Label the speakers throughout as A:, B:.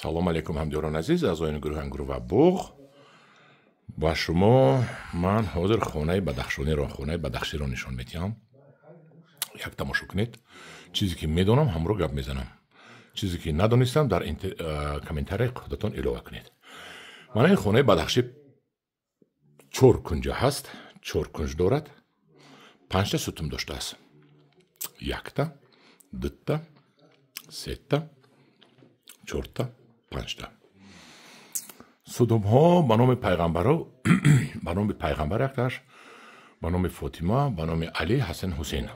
A: Салом алейкум, ҳамдиёрон азиз, аъзоёни гурӯҳи Ангур ва Буғ. Ба шумо ман ҳозир хонаи Бадахшониро, хонаи Бадахширо нишон медиҳам. Як тамошо кунед. Чизе ки медонам, ҳамро гап мезанам. Чизе ки надонистам, дар комментарияи худатон илова кунед. Мана ин хонаи Бадахшӣ чор кунҷа ҳаст, чор кунҷ дорад, панҷта сутун доштааст. Якта, дутта, сета, чорта, панҷта. Сутунҳо ба номи пайғамбаро, ба номи пайғамбар якташ, ба номи Фотима, ба номи Али, Ҳасан, Ҳусейн,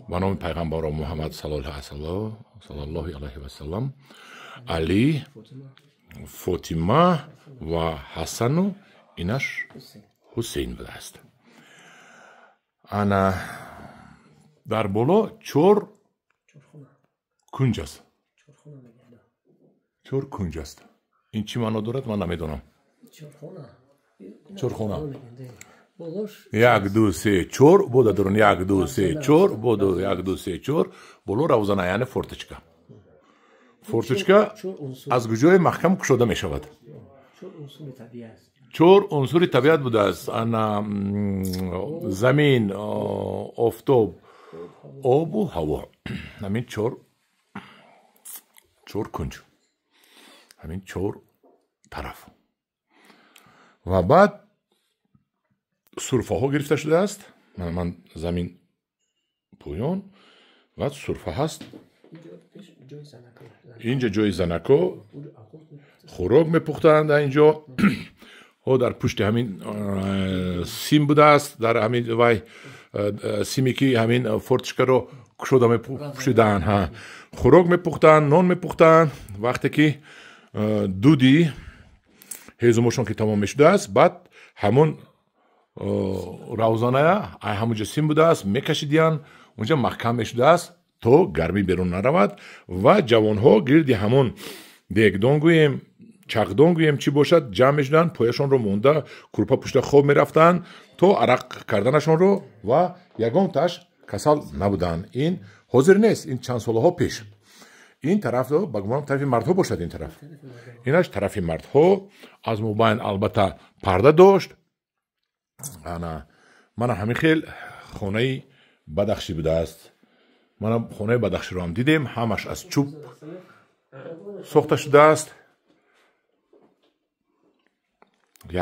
A: ба номи пайғамбаро Муҳаммад саллаллоҳу алайҳи васаллам, Али, Фотима ва Ҳасану инаш Ҳусейн будааст. Ана дар боло чор кунҷ аст. Чор кунҷ аст. Ин чӣ маъно дорад, ман намедонам. Чорхона. Як, ду, се, чор, бода дурун, як, ду, се, чор, бодо, як, ду, се, чор, боло равзана, яъне форточка. Форточка аз куҷое маҳкам кушода мешавад? Чор унсури табиат будааст. Ана замин, офтоб, обу ҳаво. Ҳамин чор кунҷ, ҳамин чор тараф. Ва баъд сурфаҳо гирифта шудааст. Ман замин поён, баъд сурфа ҳаст. Инҷо ҷои занако хӯрок мепухтанд. Инҷо ҳо дар пушти ҳамин сим будааст, дар ҳамин вай симе ки ҳамин форточкаро кушода мепӯшиданд, хӯрок мепухтанд, нон мепухтанд. Вақте ки дуди ҳезумошон ки тамом мешудааст, баъд ҳамон равзаная ҳамонҷо сим будааст, мекашидиянд, унҷа маҳкам мешудааст то гармӣ берун наравад. Ва ҷавонҳо гирди ҳамон дегдон гӯем, чақдон гӯем, чӣ бошад, ҷамъ мешуданд, пояшонро монда, курпа пушта хоб мерафтанд то арақ карданашонро ва ягонташ касал набуданд. Ин ҳозир нест, ин чанд солаҳо пеш. Ин тараф ба гумонам тарафи мардҳо бошад. Ин тараф, инаш тарафи мардҳо. Аз мобайн албатта парда дошт. Ана мана ҳамин хел хонаи Бадахшӣ будааст. Мана хонаи Бадахширо ҳам дидем, ҳамаш аз чӯб сохта шудааст.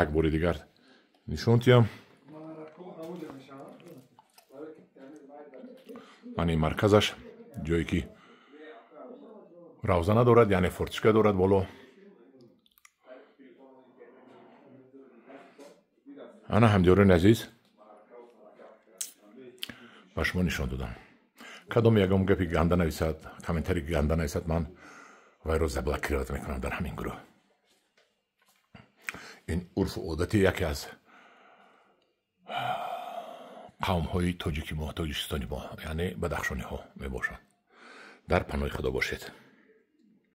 A: Як бори дигар нишон диҳам. Мана ин марказаш, ҷое ки равзана дорад, яъне форточка дорад боло. Ана ҳамдиёрони азиз, ба шумо нишон додам. Кадом ягон гапи ганда нависад, комментари ганда нависад, ман вайро заблокировать мекунам дар ҳамин гурӯҳ. Ин урфу одати яке аз қавмҳои тоҷики мо, тоҷикистони мо, яъне бадахшониҳо мебошанд. Дар паноҳи Худо бошед.